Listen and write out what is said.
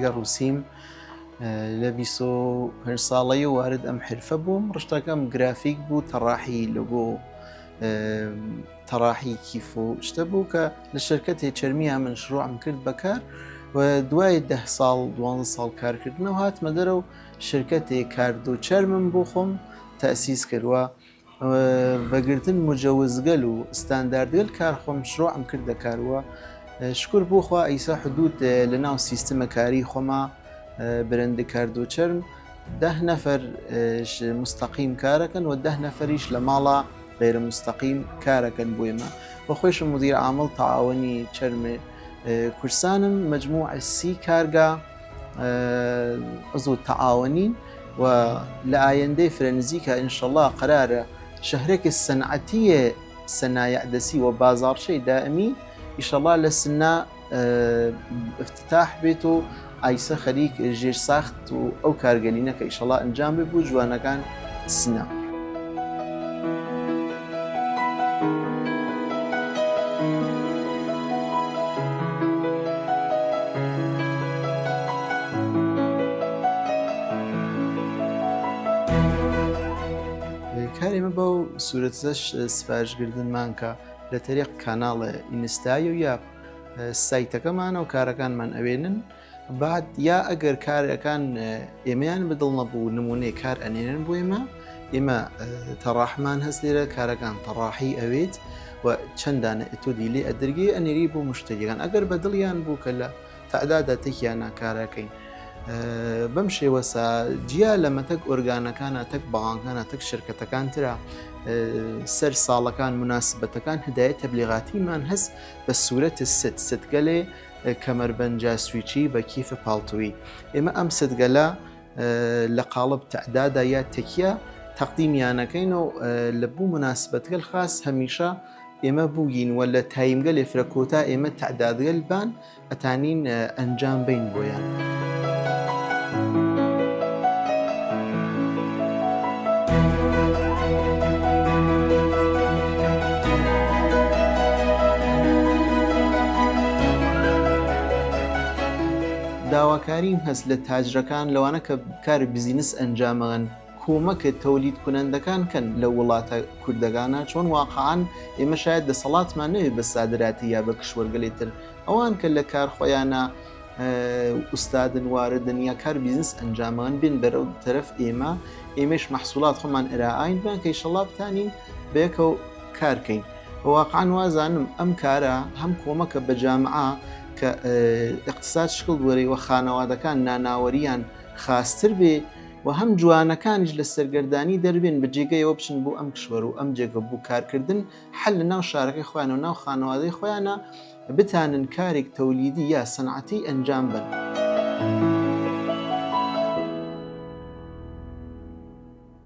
کارگەر ڕووسیم لە 25 ساڵەی وارد ئەم حرفە بووم ڕشتەکەم گرافیک بوو تەڕاحی لۆگۆ تەڕاحی کیف و شتە بوو کە لە شرکەتی چەرمیان من شروعم کرد بەکار و دوای ده ساڵ دوانزە ساڵ کارکردنەوە هاتمە دەرەوە شرکەتێ کارد و چەرمم بۆ خۆم تەسیس کردوە بە گرتن مجەوزگەل و ستانداردگەل کار خۆم شروعم کردە کاروە شکر بۆ خوا ئیسا حدود لە ناو سیستمە کاری خۆما برند کارد و چەرم ده نەفەر مستەقیم کارەکەن و ده نەفەریش لە ماڵا غیر مستەقیم کارەکەن بۆ ئێمە و خۆیشم مدیر عامل تەعاوەنی چەرمێ کورسانم مجموع سی کارگا عضو تەعاوەنین و لە ئایندەی فرە نزیکە ئینشەڵا قەرارە شەهرێکی سەنعەتیە سەنایع دەسی و بازاڕچەی دائمی ئیشەڵا لە سنە افتتاح بێت و ئایسە خەریک ژێر ساخت و ئەو کارگەلینە کە ئیشەڵا ئەنجام بێ بۆ جوانەکان سنە. کاری مە بەو سوورەتەش سفارشگردنمان کە لە تەریق کاناڵێ ئینستای و یا سایتەکەمانە و کارەکانمان ئەوێنن بعد یا ئەگەر کارەکان ئێمەیان بەدڵ نەبوو نمونەی کار ئەنێنن بۆ ئێمە ئێمە تەڕاحمان هەست لێرە کارەکان تەڕاحی ئەوێت و چەندانە ئەتۆدی لێ ئەدرگی ئەنێری بۆ مشتریەکان ئەگەر بەدڵیان بوو کە لە تەعدادا تێکیانە کارەکەین بەم شێوەسا جیا لە مەتەک ئۆرگانەکانە تەک بانکانە تەک شرکەتەکان ترە سەر ساڵەکان مناسبەتەکان هدایە تەبلیغاتیمان هەست بە سوورەت ست ستگەلێ کەمەربەنجا سویچی بە کیفە پاڵتووی ئێمە ئەم ستگەلە لە قاڵب تەعدادا یا تەکیە تەقدیمیانەکەین و لە بوو مناسبەتگەل خاص هەمیشە ئێمە بووین و لە تایمگەلێ فرە کۆتا ئێمە تەعدادگەل بان ئەتانین ئەنجام بین بۆیان. داواکاریم هەس لە تاجرەکان لەوانە کە کار بزینس ئەنجامەن کۆمەکە تەولید کونەندەکان کەن لە وڵاتە کوردەکانە چۆن واقعا ئێمە شاید دەسەڵاتمان نەوێ بە سادراتی یا بە کشوەرگەلی تر ئەوان کە لە کار خۆیانە ئوستادن واردن یا کار بیزنس ئەنجامان بن بەرەو تەرەف ئێمە ئێمەش مەحسوڵات خۆمان ئەرائین بان کە ئیشەڵا بتانین بەیەکەوە کارکەین واقعا وازانم ئەم کارە هەم کۆمەکە بە جامعە کە اقتصاد شکڵ وەرەی وە خانەوادەکان ناناوەریان خاستر بێ و هەم جوانەکانیش لە سەرگەردانی دەربێن بە جێگەیەوە بچن بۆ ئەم کشوەر و ئەم جێگە بۆ کارکردن حەل لە ناو شارەکەی خۆیان و ناو خانەوادەی خۆیانە بتانن کارێک تەولیدی یا سەنعەتی ئەنجام بەن.